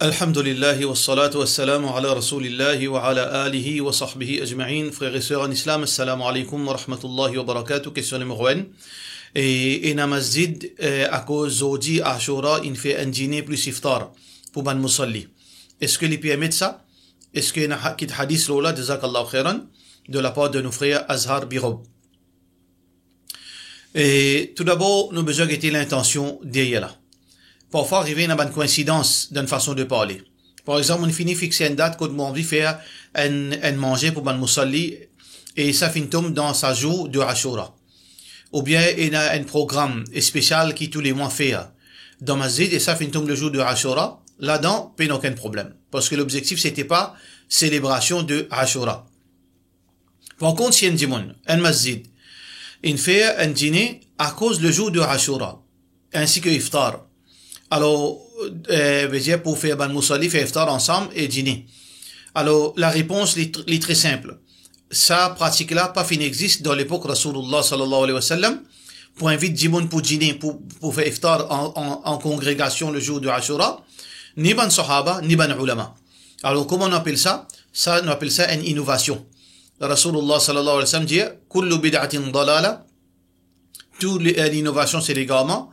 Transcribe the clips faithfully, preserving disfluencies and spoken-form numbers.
Alhamdulillah, wassalatu wassalamu ala Rasulillah wa ala alihi wa sahbihi ajma'in. Frères et sœurs en islam, assalamu alaikum wa rahmatullahi wa barakatuh. Question numéro un. E ena masjid, eh, akoz zordi Ashura, inn fer enn dine plis iftar pou bann musalli. Eski li permet sa? Eski ena ha-, kit hadis lor la? Jazakallahu khairan, de la part de nos frères Azhar Birob. E toudabor, nou bizin gete lintansion deryer la. Parfwa, arive ena bann koinsidans dan fason de parle. Par exanp, mo'nn fini fixe enn dat kot mo anvi fer enn, enn manze pou bann musalli, e sa finn tom dan sa zour de Ashura. Oubien ena enn program spesial ki tou le mwa fer dan masjid, e sa finn tom le zour de Ashura, ladan, pena okenn problem. Parski lobzektif, se te pa selebrasion de Ashura. Par kont, si enn dimoun, enn masjid, inn fer enn dine akoz le zour de Ashura, ainsi que iftar. Alor, eh, vedir pou fer bann musalli fer iftar ansam e dine. Alor, larepons, li tr-, li tre sinp. Sa pratik la pa finn exist dan lepok Rasoulillah sallallahu alayhi wa sallam, pou invit dimoun pou dine, pou, pou fer iftar an, an, an kongregasion le zour de Ashura, ni bann sahaba, ni bann oulama. Alor, kouma nou apel sa? Sa, nou apel sa enn inovasion. Rasoulillah sallallahu alayhi wa sallam dir, "Kullu bid'atin dalala", tou le, eh, linovasion se legarman,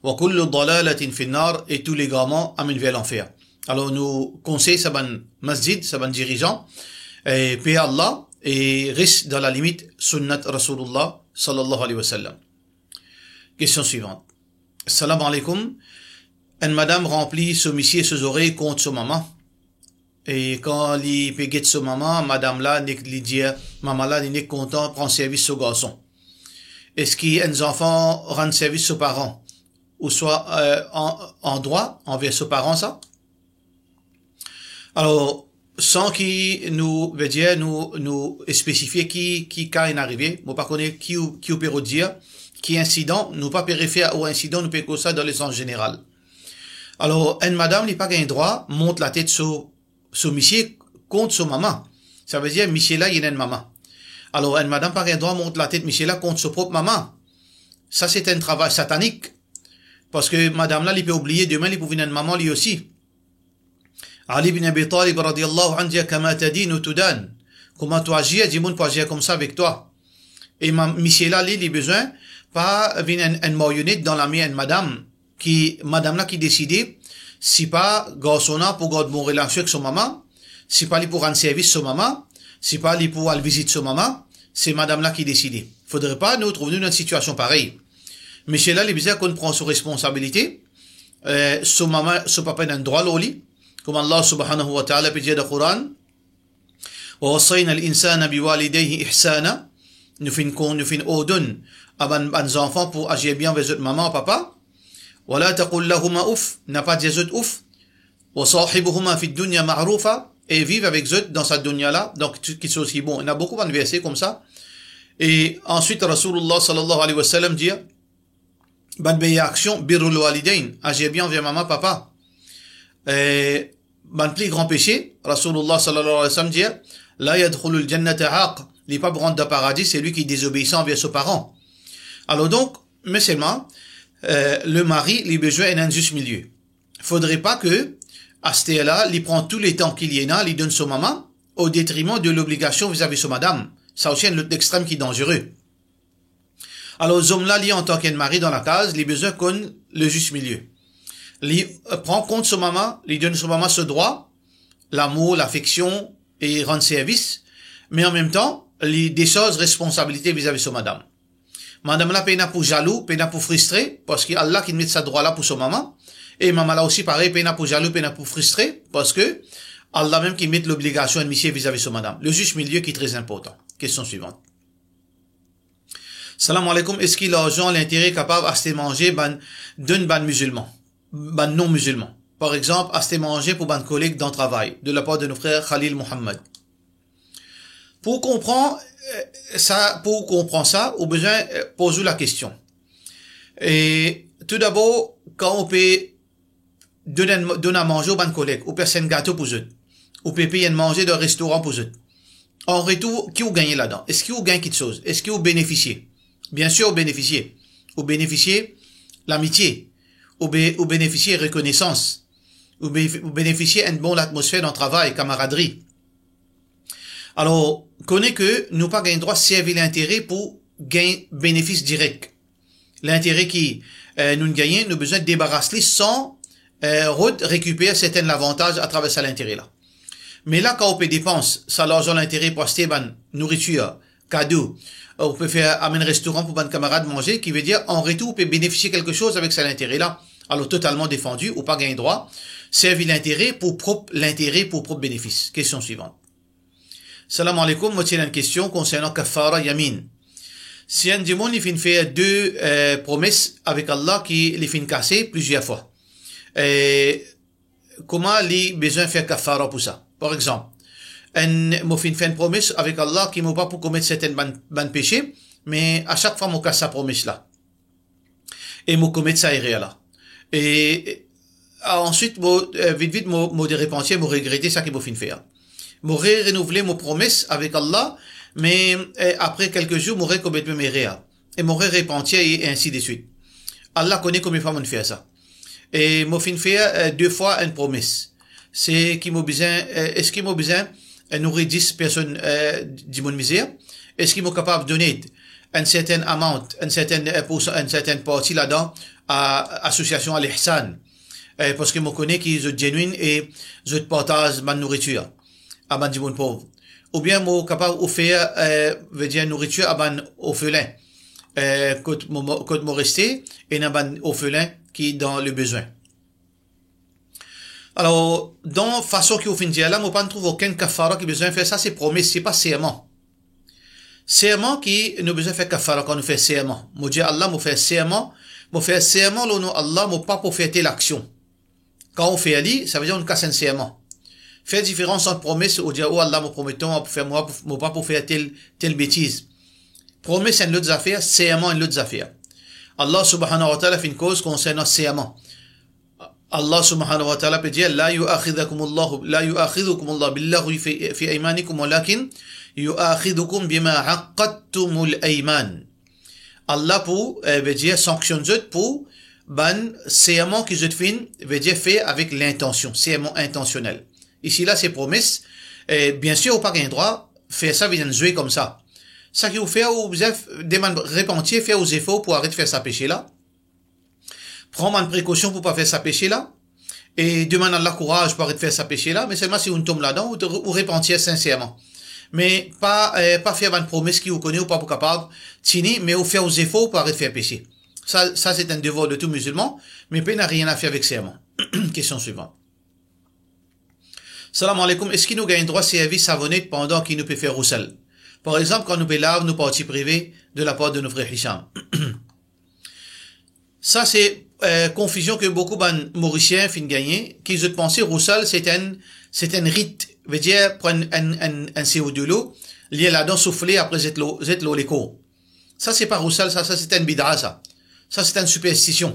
"wa kullu dalalatin fin nar", e tou legarman amenn ver lanfer. Alor, nou konsey sa bann masjid, sa bann dirizan, eh, per Allah, e res dan lalimit sunnat Rasoulillah sallallahu alayhi wa sallam. Question suivante. Salam alaikum. Enn madam ranpli so misie so zorey kont so mama. E kan li pe get so mama, madam la nek li dir, mama la li nek kontan pran servis so garson. Eski enn zanfan rann servis so paran, ouswa, eh, an, an drwa anver so paran sa? Alor, san ki nou, vedir, nou, nou spesifie ki, ki ka inn arive, mo pa kone ki ou, ki ou pe rod dir, ki insidan, nou pa pe refer o insidan, nou pe koz sa dan lesans zeneral. Alor, enn madam, li pa gagn drwa mont latet so, so misie kont so mama. Savedir, misie la, li ena enn mama. Alor, enn madam pa gagn drwa mont latet misie la kont so prop mama. Sa, se enn travay satanik. Parski madam la, li pe oubliye, demin, li pou vinn enn mama, li osi. Ali bin Abi Talib radiyallahu anhu dir, "Kama tadinu tudan." Kouma to azir, dimoun pou azir koumsa avek twa. E ma-, misie la, li, li bizin pa vinn enn, enn marionet dan lame enn madam, ki, madam la ki deside, si pa garson la pou gard bon relasion ek so mama, si pa li pou rann servis so mama, si pa li pou al vizit so mama, se madam la ki deside. Fodre pa nou trouv nou dan enn sitiasion parey. Misie la, li bizin konn pran so responsabilite, eh, so mama, so papa ena enn drwa lor li, kouma Allah subhanahu wa ta'ala pe dir dan Koran, "Wa wassayna al-insana biwalidayhi ihsana." Nou finn kon-, nou finn ordonn a bann, bann zanfan pou azir bien anver zot mama, papa. "Wa la taqul lahuma uff", napa dir zot ouf. "Wa sahibuhuma fid dunya ma'rufa", e viv avek zot dan sa dunya la, donk, ki, kiksoz ki bon. Ena boukou bann verse koumsa. E answit, Rasoulillah sallallahu alayhi wa sallam dir, bann meye aksion, birrul walidayn, azir bien anver mama, papa. E bann pli gran pese, Rasoulillah sallallahu alayhi wa sallam dir, "La yadkhulul jannata aq", li pa pou rant dan paradi, selwi ki dezobeisan anver so paran. Alor donk, me selman, eh, le mari, li bizin enn, enn zis milie. Fodre pa ke, aster la, li pran tou letan ki li ena, li donn so mama, o detriman de lobligasion vizavi so madam. Sa osi enn lot lextrem ki danzere. Alor, zom la, li, antan ki enn mari dan lakaz, li bizin konn le zis milie. Li, eh, pran kont so mama, li donn so mama so drwa, lamour, lafeksion e rann servis, me anmemtan, li desarz responsabilite vizavi so madam. Madam la pena pou zalou, pena pou fristre, parski Allah ki met sa drwa la pou so mama, e mama la osi parey, pena pou zalou, pena pou fristre, parski Allah mem ki met lobligasion enn misie vizavi so madam. Le zis milie ki tre inportan. Kestion swivant. Salam aleykoum, eski larzan lintere kapav aste manze bann, donn bann mizilman, bann non mizilman? Par exanp, aste manze pou bann koleg dan travay, de lapar de nou frer Khalil Mohammad. Pou konpran, eh, sa, pou konpran sa, ou bizin, eh, poz ou lakestion. E toudabor, kan ou pe donn enn, donn a manze ou bann koleg, ou pe aste enn gato pou zot, ou pe pey enn manze dan restoran pou zot. An retour, ki ou gagne ladan? Eski ou gagn kiksoz? Eski ou benefisie? Biensir, ou benefisie. Ou benefisie lamitie. Ou be-, ou benefisie rekonesans. ou be-, ou benefisie enn bon latmosfer dan travay, kamaradri. Alor, kone ke nou pa gagn drwa servi lintere pou gagn benefis direk. Lintere ki, eh, nou gagne, nou bizin debaras li san, eh, rod rekiper sertin lavantaz atraver sa lintere la. Me la, kan ou pe depans sa larzan lintere pou aste bann nouritir, kado, ou pe fer amenn restoran pou bann kamarad manze, ki vedir, an retour, ou pe benefisie kelke soz avek sa lintere la. Alor, totalman defandi, ou pa gagn drwa servi lintere pou prop lintere, pou prop benefis. Kestion swivan. Salam aleykoum, mo ti ena enn kestion konsernan kafara yamin. Si enn dimoun li finn fer de, eh, promes avek Allah ki li finn kase plizier fwa, eh, kouma li bizin fer kafara pou sa? Par exanp, enn, mo finn fer enn promes avek Allah ki mo pa pou komet sertin bann, bann pese, me a sak fwa mo kas sa promes la e mo komet sa erer la. E, e, answit, mo, eh, vit vit, mo, mo repanti, mo regrete sa ki mo finn fer. Mo re-, renouvle mo promes avek Allah, me, eh, apre kelke zour, mo rekomet mem erer. E mo re-, repanti, e ensi de swit. Allah kone konbien fwa mo'nn fer sa. E mo finn fer, eh, de fwa enn promes. Se ki mo bizin, eh, eski mo bizin, eh, nouri dis personn, eh, dimoun mizer? Eski mo kapav donate enn sertin amount, enn sertin, eh, poursan-, enn sertin parti ladan a asosiasion Al Ihsan? Eh, parski mo kone ki zot genuine e zot partaz bann nouritir a bann dimoun pov. Oubien mo kapav ofer, eh, vedir nouritir a bann orfelin, eh, kot mo, mo, kot mo reste, ena bann orfelin ki dan lebezwin. Alor, dan fason ki ou finn dir la, mo pa'nn trouv okenn kafara ki bizin fer. Sa se promes, se pa serman. Serman ki nou bizin fer kafara kan nou fer serman. Mo dir Allah, mo fer serman, mo fer serman lor nom Allah, mo pa pou fer tel aksion. Kan ou fer li, savedir ou kas enn serman. Fer diferans ant promes, ou dir, "O Allah, mo promet twa, mo pa pou fer, mo pa pou, mo pa pou fer tel, tel betiz." Promes enn lot zafer, serman enn lot zafer. Allah subhanahu wa ta'ala finn koz konsernan serman. Allah subhanahu wa ta'ala pe dir, "La yu'akhidhukumullahu, la yu'akhidhukumullahu billaghwi fi, fi aymanikum, walakin yu'akhidhukum bima aqadtumul ayman." Allah pou, eh, vedir sanksionn zot pou bann serman ki zot finn, vedir fer avek lintansion, serman intansionel. Isi la, se promes. Eh, biensir, ou pa gagn drwa fer sa vinn enn zwe koumsa. Sa ki ou fer, ou bizin f-, demann repanti, fer ou zefor pou aret fer sa pese la. Pran bann prekosion pou pa fer sa pese la, e demann Allah kouraz pou aret fer sa pese la, me selman si ou tonm ladan, ou, ou repanti sinserman. Me pa, eh, pa fer bann promes ki ou kone ou pa pou kapav tini, me ou fer ou zefor pou aret fer pese. Sa, sa se enn devwar de tou mizilman, me pena nanye a fer avek serman. Kestion swivan. Salam aleykoum, eski nou gagn drwa servi savonet pandan ki nou pe fer rousel? Par exanp, kan nou pe lav nou parti prive de lapar de nou frer Hisham. Sa se, eh, konfizion ke boukou bann Morisien finn gagne, ki zot panse rousel se enn, se enn rit, vedir pran enn, enn, enn, enn sero delo, lir ladan, soufle, apre zet lor, zet lor lekor. Sa se pa rousel, sa, sa se enn bida, sa. Sa se enn siperstision.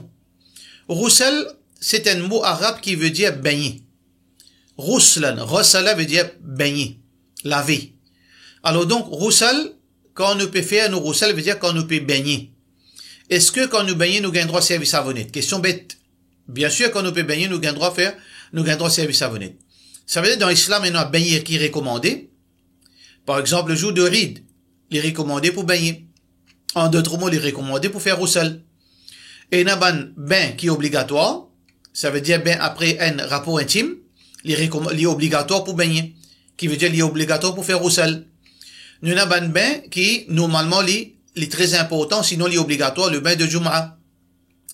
Rousel, se enn mo arab ki vedir begne. Rouslan, ghasala vedir begne, lave. Alor donk, rousel, kan nou pe fer nou rousel, vedir kan nou pe begne. Eski kan nou begne, nou gagn drwa servi savonet? Kestion bet. Biensir, kan nou pe begne, nou gagn drwa fer, nou gagn drwa servi savonet. Savedir, dan Islam, ena begne ki rekomande. Par exanp, le zour de Eid, li rekomande pou begne. An dot mo, li rekomande pou fer rousel. Ena bann ben ki obligatwar, savedir ben apre enn rapor intim, li rekom-, li obligatwar pou begne, ki vedir li obligatwar pou fer rousel. Nou ena bann ben ki, normalman, li, li tre inportan, sinon li obligatwar, le ben de Jouma,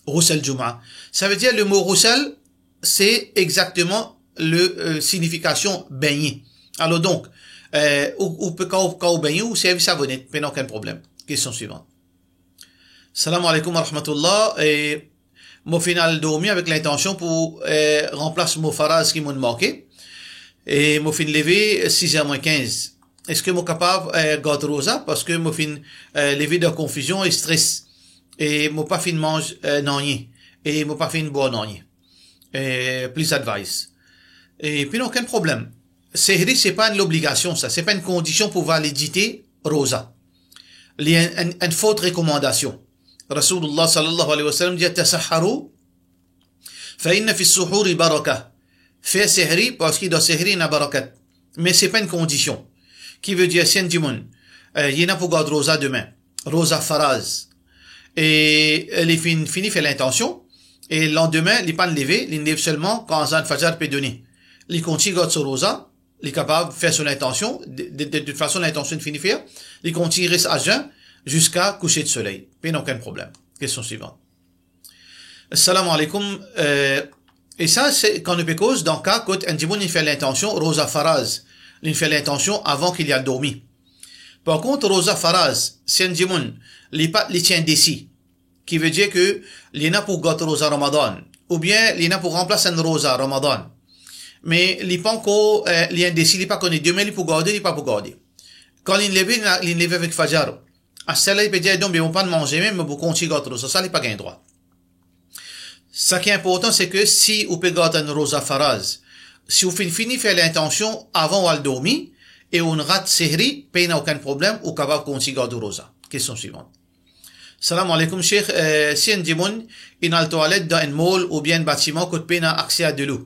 rousel Jouma. Savedir le mo rousel, se exakteman le, eh, signifikasion begne. Alor donk, eh, ou, ou pe, kan ou, kan ou begne, ou servi savonet, pena okenn problem. Kestion swivan. Salam aleykoum wa rahmatullah. E mo finn al dormi avek lintansion pou, eh, ranplas mo faraz ki mo'nn manke. E mo finn leve siz er mwin kinz. Eski mo kapav, eh, gard roza? Parski mo finn, eh, leve dan konfizion e stres. E mo pa finn manz, eh, nanye. E mo pa finn bwar nanye. Eh, please advise. E pena okenn problem. Sehri, se pa enn lobligasion sa, se pa enn kondision pou validite roza. Li enn, enn, enn fort rekomandasion. Rasoulullah sallallahu alayhi wa sallam dir, "Tasahharu, fa inna fi suhuri baraka." fer sehri, parski dan sehri ena barakat. Me se pa enn kondision. Ki vedir si enn dimoun, eh, li ena pou gard roza dime, roza faraz, e, eh, li finn fini fer lintansion, e landime, li pa'nn leve, li lev selman kan azan Fajar pe done. Li kontign gard so roza, li kapav fer so lintansion, de, de, de tout fason, lintansion fini fer, li kontign res a zen ziska kouser de soley. Pena okenn problem. Kestion swivan. Salam aleykoum. Eh, e sa, se kan nou pe koz dan ka kot enn dimoun inn fer lintansion, roza faraz, li inn fer lintansion avan ki li al dormi. Par kont, roza faraz, si enn dimoun, li pa, li ti enn desi, ki vedir ke li ena pou gard roza Ramadan, oubien li ena pou ranplas enn roza Ramadan. Me li pankor, eh, li enn desi, li pa kone dime li pou garde, li pa pou garde. Kan li leve, li, li leve avek Fajar. Aster la, li pe dir, "Donk, be, mo pa'nn manze mem, mo pou kontign gard roza." Sa, li pa gagn drwa. Sa ki inportan, se ke si ou pe gard enn roza faraz, si ou finn fini fer lintansion avan ou al dormi, e ou rat sehri, pena okenn problem, ou kapav kontign gard ou roza. Kestion swivan. Salam aleykoum, Sheikh. Eh, si enn dimoun inn al twalet dan enn mall oubien enn batiman kot pena akse a delo,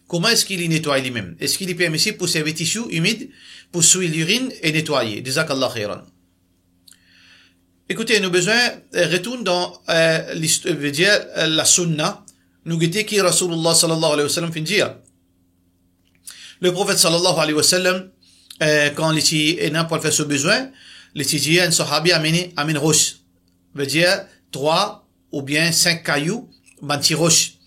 kouma eski li netway limem? Eski li permisib pou servi tisou imid pou swi lirinn e netwaye? Jazakallah khairan. Ekoute, nou bizin, eh, retourn dan, eh, list-, eh, vedir, eh, la sunna, nou gete ki Rasoulillah sallallahu alayhi wa sallam finn dir. Leprofet sallallahu alayhi wa sallam, eh, kan li ti ena pou al fer so bizin, li ti dir enn sahabi amenn, amenn ros. Vedir trwa oubien sink kayou, bann ti ros.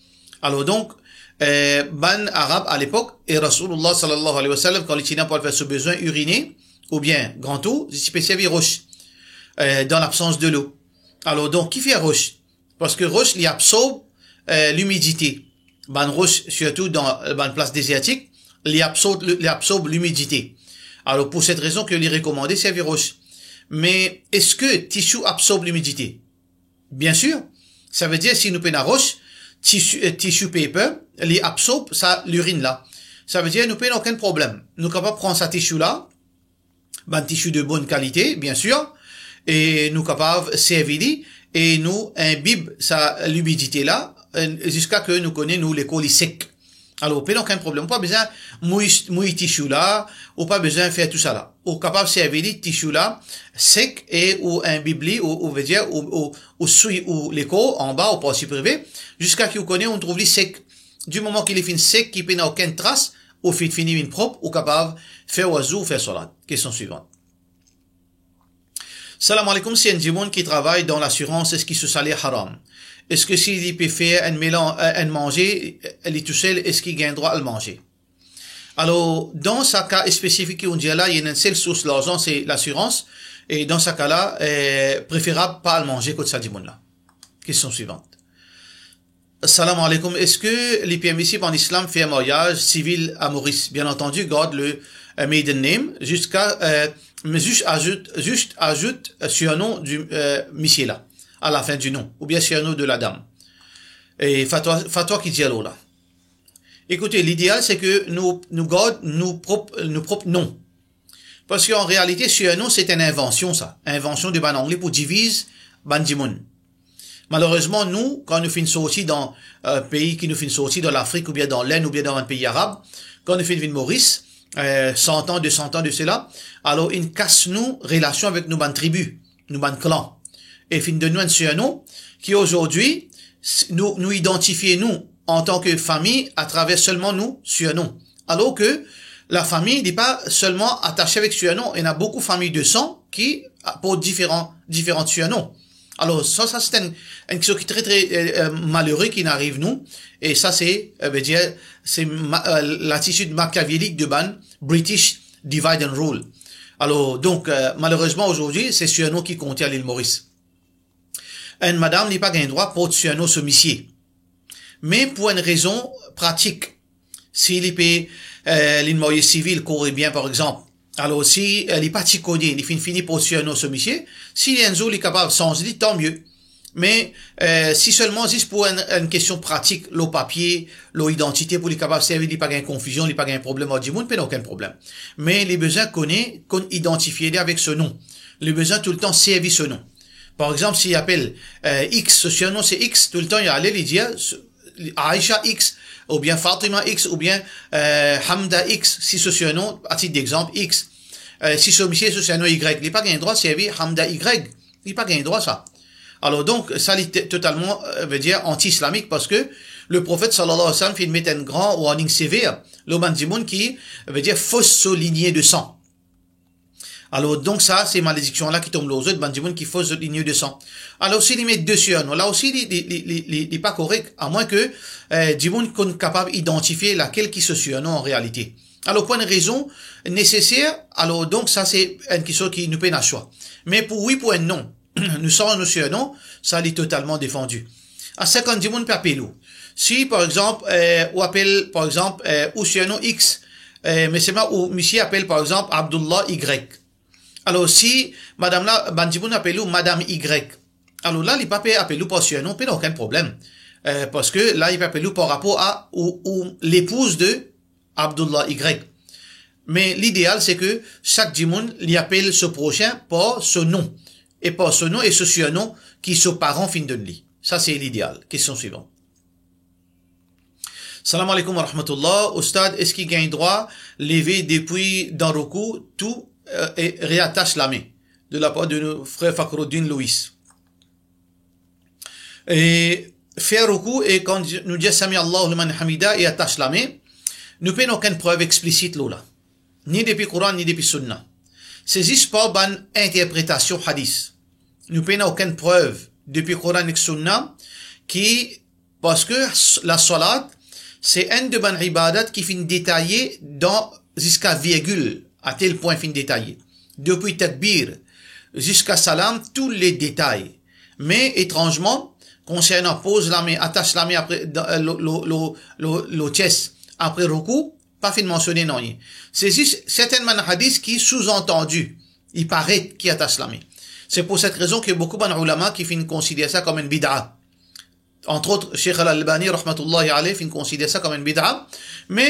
Alor donk, eh, bann Arab alepok, e Rasoulillah sallallahu alayhi wa sallam, kan li ti ena pou al fer so bizin, irine, oubien gran tour, li ti pe servi ros, eh, dan labsans delo. Alor donk, kifer ros? Parski ros, li absorb, eh, limidite. Bann ros, sirtou dan, eh, bann plas dezertik, li absorb, li absorb limidite. Alor, pou set rezon ke li rekomande servi ros. Me eski tisou absorb limidite? Biensir. Savedir, si nou pena ros, tisou, eh, tisou paper, li absorb sa lirinn la. Savedir, nou pena okenn problem. Nou kapav pran sa tisou la, bann tisou de bonn kalite, biensir, e nou kapav servi li, e nou inbib sa limidite la, eh, ziska ke nou kone nou lekor li sek. Alor, pena okenn problem. Ou pa bizin mouy, mouy tisou la, ou pa bizin fer tousala. Ou kapav servi li, tisou la, sek, e ou inbib li, ou, ou vedir, ou, ou, ou swi ou lekor anba, ou parti prive, ziska ki ou kone, ou trouv li sek. Di moman ki li finn sek, ki pena okenn tras, ou finn fini vinn prop, ou kapav fer wazu, fer salat. Kestion swivan. Salam aleykoum, si enn dimoun ki travay dan lasirans, eski so saler haram? Eski si li pe fer enn melan-, eh, enn manze, eh, li tousel, eski gagn drwa al manze? Alor, dan sa ka spesifik ki ou dir la, ena enn sel sours larzan, se lasirans, e dan sa ka la, eh, preferab pa al manze kot sa dimoun la. Kestion swivan. Salam aleykoum. Eski li permisib an islam fer maryaz sivil a Moris? Bien antandi, gard le, eh, maiden name, ziska, eh, me zis azout, zis azout, eh, surnom di, eh, misie la, a lafin di non, oubien surnom de la dame. E fatwa, fatwa ki dir lor la? Ekoute, lideal, se ke nou, nou gard nou prop, nou prop non. Parski an realite, surnom, se enn invansion, sa. Invansion de bann Angle pou diviz bann dimoun. Malerezman, nou, kan nou finn sorti dan, eh, pei ki nou finn sorti, dan Lafrik, oubien dan Lenn, oubien dan bann pei arab, kan nou finn vinn Moris, eh, san an, de san an de sela, alor, inn kas nou relasion avek nou bann tribi, nou bann klan. E finn donn nou enn surnom ki azordi, s-, nou, nou idantifie nou antan ki fami atraver selman nou surnom. Alor ki lafami, li pa selman atase avek surnom, ena boukou fami de san ki port diferan, diferan surnom. Alor, sa, sa se enn, enn kiksoz ki tre, tre, eh, eh, malere ki inn ariv nou, e sa se, eh, vedir, se ma-, eh, latitid makiavelik de bann British divide and rule. Alor, donk, eh, malerezman, azordi, se surnom ki konte a Lil Moris. Enn madam, li pa gagn drwa port surnom so misie. Me pou enn rezon pratik, si li pe, eh, li marye sivil, koribien, par exanp, alor si, eh, li pa ti kone, li finn fini port surnom so misie, si enn zour li kapav sanz li, tan mie. Me, eh, si selman zis pou enn, enn kestion pratik, lor papie, lor idantite, pou li kapav servi, li pa gagn konfizion, li pa gagn problem ar dimoun, pena okenn problem. Me li bizin kone, konn idantifie li avek so non. Li bizin toultan servi so non. Par exanp, si li apel, eh, X, so surnom se X, toultan li ale, li dir, so, Aisha X, oubien Fatima X, oubien, eh, Hamda X, si so surnom, a tit dexanp, X. Eh, si so misie so surnom Y, li pa gagn drwa servi Hamda Y. Li pa gagn drwa sa. Alor donk, sa li te-, totalman, eh, vedir anti-islamik, parski Leprofet sallallahu alayhi wa sallam finn met enn gran warning sever lor bann dimoun ki, vedir fos so linie de san. Alor donk sa, se malediksion la ki tonm lor zot, bann dimoun ki fos zot linie de san. Alor si li met de surnom, la osi li, li, li, li, li, li pa korek, amwin ki, eh, dimoun konn kapav idantifie lakel ki so surnom an realite. Alor pou enn rezon neseser, alor donk sa se enn kistos ki nou pena swa. Me pou wi, pou enn non, nou sanz nou surnom, sa li totalman defandi. Aster kan dimoun pe apel ou, si par exanp, eh, ou apel par exanp, eh, ou surnom X, eh, me selman ou misie apel par exanp Abdullah Y. Alor si madam la, bann dimoun apel ou Madam Y, alor la li pa pe apel ou par surnom, pena okenn problem. Eh, parski la li pe apel ou par rapor a ou, ou lepouz de Abdullah Y. Me lideal se ki sak dimoun li apel so prosin par so nom e par so nom e so surnom ki so paran finn donn li. Sa se lideal. Kestion swivan. Salam aleykoum wa rahmatullah. Oustad, eski gagn drwa leve depi dan roukou tou, eh, e reatas lame? De la par de nou frer Fakhruddin Louis. E fer roukou e kan nou dir Sami Allahu liman hamida e atas lame, nou pena okenn prev explisit lor la, ni depi Koran, ni depi Sunna. Se zis par bann interpretasion hadis. Nou pena okenn prev depi Koran ek Sunna ki, parski lasalat se enn de bann ibadat ki finn detaye dan, ziska virgil, a tel pwin finn detaye. Depi takbir ziska salam, tou le detay. Me etranzman, konsernan poz lame, atas lame apre, dan, eh, lor, lor, lor, lor, lor ties, apre roukou, pa finn mansione nanye. Se zis sertenn bann hadis ki souzantandi, li paret ki atas lame. Se pou set rezon ki boukou bann oulama ki finn konsider sa kom enn bid'a. Entre autres, Sheikh Al-Albani, rahmatullahi alayh, finn konsider sa kom enn bid'a. Me,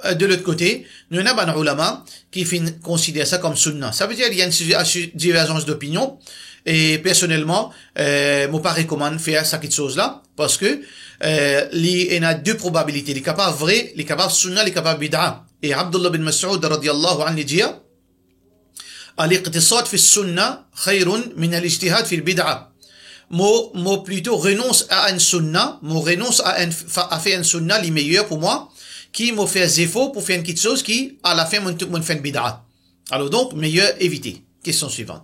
eh, de lot kote, nou ena bann oulama ki finn konsider sa kom sunna. Savedir, li ena enn si-, si-, diverzans dopinion. E personelman, eh, mo pa rekomann fer sa kiksoz la, parski, eh, li ena de probabilite. Li kapav vre, li kapav sunna, li kapav bid'a. E Abdullah bin Mas'ud, radiyallahu anhu, li dir, al-iqtisad fi sunna khayrun min al-ijtihad fil bid'a. Mo, mo plito renons a enn sunna, mo renons a enn fa-, a fer enn sunna, li meyer pou mwa, ki mo fer zefor pou fer enn kiksoz ki, alafin, mo, mo fer enn bid'a. Alor donk, meyer evite. Kestion swivan.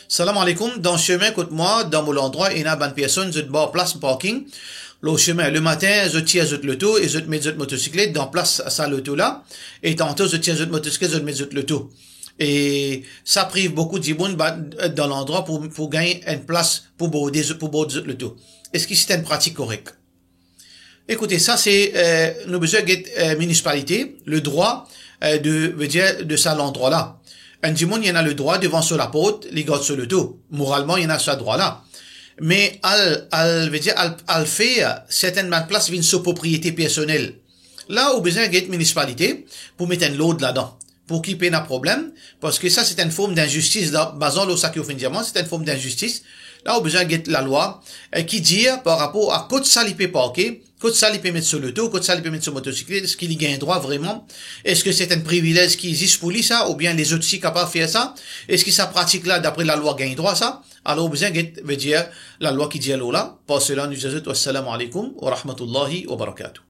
Salam aleykoum. Dan sime kot mwa, dan mo landrwa, ena bann personn, zot bar plas parking lor sime. Lematin, zot tir zot loto e zot met zot motosiklet dan plas sa loto la. E tanto, zot tir zot motosiklet, zot met zot loto. E sa priv boukou dimoun ba-, dan landrwa pou, pou gagn enn plas pou borde zot, pou bord zot loto. Eski se enn pratik korek? Ekoute, sa se, eh, nou bizin get, eh, minisipalite, le drwa, eh, de, vedir, de sa landrwa la. Enn dimoun, li ena le drwa devan so laport, li gard so loto. Moralman, li ena sa drwa la. Me al, al, vedir, al, al fer sertenn bann plas vinn so propriete personel. La, ou bizin get minisipalite pou met enn lord ladan. Pou ki pena problem, parski sa se enn form dinzistis, dan, bazan lor sa ki ou finn dir mwa, se enn form dinzistis. La, ou bizin get lalwa, eh, ki dir par rapor a kot sa li pe parke, kot sa li pe met so loto, kot sa li pe met so motosiklet, eski li gagn drwa vreman, eski se enn privilez ki zis pou li sa, oubien lezot osi kapav fer sa, eski sa pratik la, dapre lalwa, gagn drwa sa? Alor, ou bizin get, vedir, lalwa ki dir lor la. Par sela, nou dir zot, wassalamu aleykoum wa rahmatullahi wa barakatuh.